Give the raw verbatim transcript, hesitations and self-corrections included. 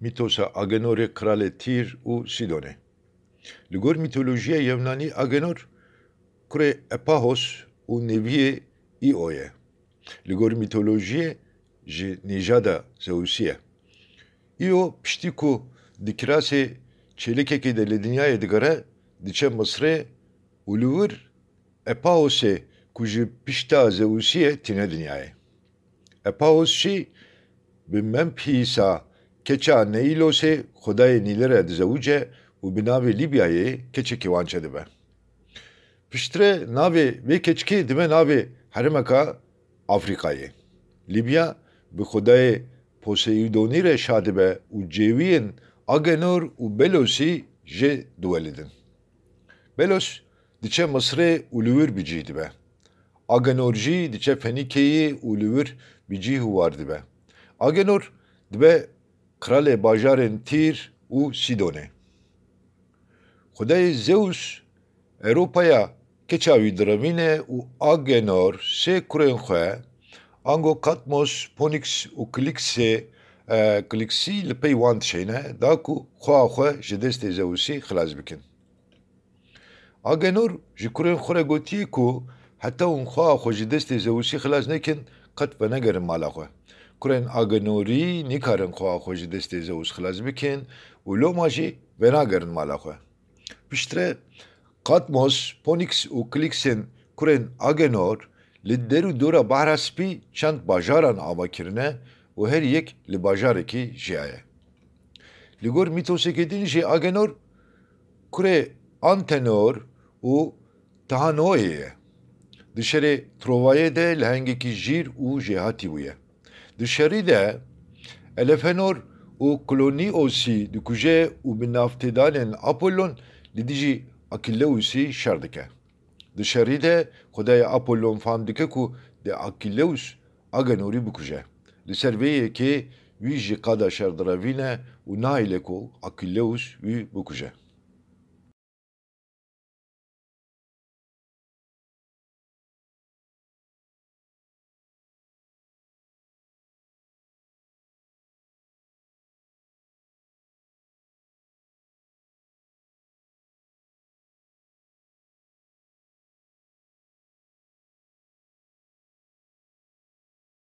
Mîtosa Agenorê, kralê Tîr û Sîdonê. Li gor mîtolojiya Yewnanî Agenor kurê Epahos û nêviyê Îo ye. Li gor mîtolojiyê ji nîjada Zeusî ye. Îo piştî ku di kirasê çêlikekê de li dinyayê digere, diçe Misrê û li wir Epahosê ku ji pişta Zeusî ye tîne dinyayê. Epahos jî bi Memphîsa keça Neîlosê xwedayê Nîlî re dizewice û bi navê Lîbyayê keçekî wan çêdibe. Piştre navê vê keçikê dibe navê herêmeka Afrîkayê. Lîbya bi xwedayê Poseidonî re şa dibe û cêwiyên Agenor û Belosî jê diwelidin. Belos diçe Misrê û li wir bi cih dibe. Agenor jî diçe Fenîkeyê û li wir bi cih û war dibe. Agenor dibe kralê bajarên Tîr û Sîdonê. Xwedayê Zeus Ewropaya keça wî direvîne û Agenor sê kurên xwe, ango Katmos, Ponîks û Kliksê, e, Kliksî li pey wan dişeyne, da ku xweha xwe ji destê Zeusî xilas bikin. Agenor ji kurên xwe re gotiye ku heta hûn xweha xwe ji destê Zeusî xilas nekin, qet venegerin mala xwe. Kurên Agenorî nikarin xweha xwe ji destê Zeus xilas bikin û loma jî venagerin mala xwe. Piştre Katmos, Ponîks û Kliksên kurên Agenor li der û dora Behra Spî çend bajaran ava kirine û her yek li bajarekî jiyaye. Li gor mîtosekê din jî Agenor kurê Antenor û Tahanoyê ye. Di şerê Trovayê de lehengekî jîr û jêhatî bûye. Di şerî de Elefenor û Kloniosî dikuje û bi navtêdanên Apollon li dijî Akilleusî şer dike. Di şerî de xwedayê Apollon fam dike ku di Akilleus Agenorî bikuje. Li ser vê yekê wî ji qada şer direvîne û nahêle ku Akilleus wî bikuje.